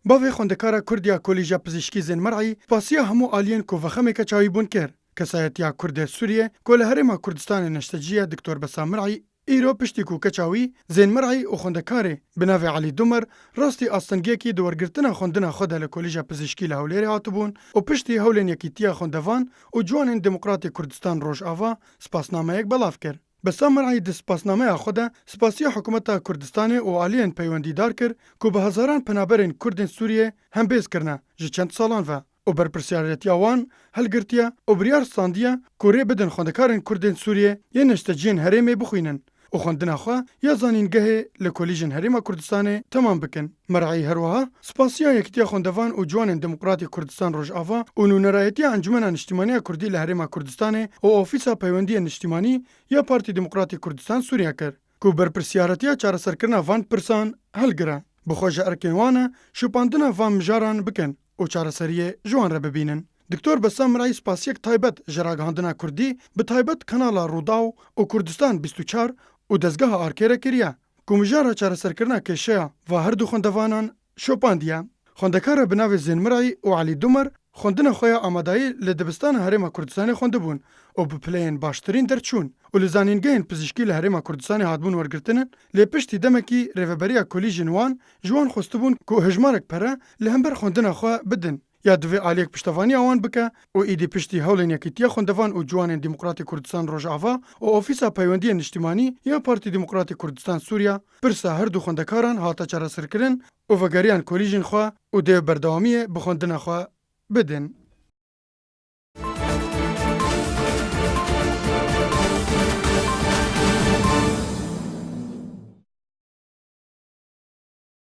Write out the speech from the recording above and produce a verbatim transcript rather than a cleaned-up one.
Bavê xwendekara Kurd ya Kolîja Pizîşkî Zên Mir'î spasiya hemû aliyên ku vexemê keça wî bûn kir. Kesayetiya Kurdê Sûriyê ku li Herêma Kurdistanê neştecî ye, Doktor Bessam Mir'î, îro piştî ku keça wî Zên Mir'î û xwendekarê bi navê Elî Dumer rastî astengiyekî di wergirtina xwendina xwe de li Kolîja Pizîşkî li Hewlêrê hatibûn û piştî hewlên Yekîtiya Xwendevan û Ciwanên Demokratê Kurdistan Rojava spasnameyek belav kir. Bessam Mir'î di spasnameya xwe de spasiya Hikûmeta Kurdistanê û aliyên peywendîdar kir ku bi hezaran penaberên Kurdên Sûriyê hembêz kirine ji çend salan ve û berpirsiyaretiya wan hilgirtiye û biryar standiye ku rê bidin xwendekarên Kurdên Sûriyê yên neşteciyên herêmê bixwînin û xwendina xwe ya zanîngehê li Kolîjên Herêma Kurdistanê temam bikin. Mir'î her wiha spasiya Yekîtiya Xwendevan û Ciwanên Demokratê Kurdistan Rojava û Nûnerayetiya Encûmena Niştîmaniya Kurdî li Herêma Kurdistanê û Ofîsa Peywendiyên Niştîmanî ya Partî Demokratî Kurdistan Sûriye kir ku berpirsiyaretiya çareserkirina van pirsan hilgire. Bi xwe ji erkên wan e şopandina van mijaran bikin û çareseriyê ji wan re bibînin. Doktor Bessam Mir'î spasiyek taybet ji ragihandina Kurdî, bi taybet kanala Rûdaw û Kurdistan bîst û çar û Dezgeha Arkê re kiriye ku mijara çareserkirina kêşeya va her du xwendevanan şopandiye. Xwendekara bi navê Zên Mir'î û Elî Dumer xwendina xwe ya amadayî li dibistana Herêma Kurdistanê xwendibûn û bi pileyên baştirîn derçûn û li zanîngehên pizîşkî li Herêma Kurdistanê hatibûn wergirtinin, lê piştî demekî rêveberiya kolîjên wan ji wan xwestibûn ku hejmarek pere li hember xwendina xwe bidin ya divê aliyek piştevaniya wan bike û êdî piştî hewlên Yekîtiya Xwendevan û Ciwanên Demokratê Kurdistan Rojava û Ofîsa Peywendiyên Niştîmanî ya Partî Demokratê Kurdistan Sûriya, pirsa her du xwendekaran hate çareserkirin û vegeriyan kolîjên xwe û dê berdewamiyê bi xwendina xwe bidin.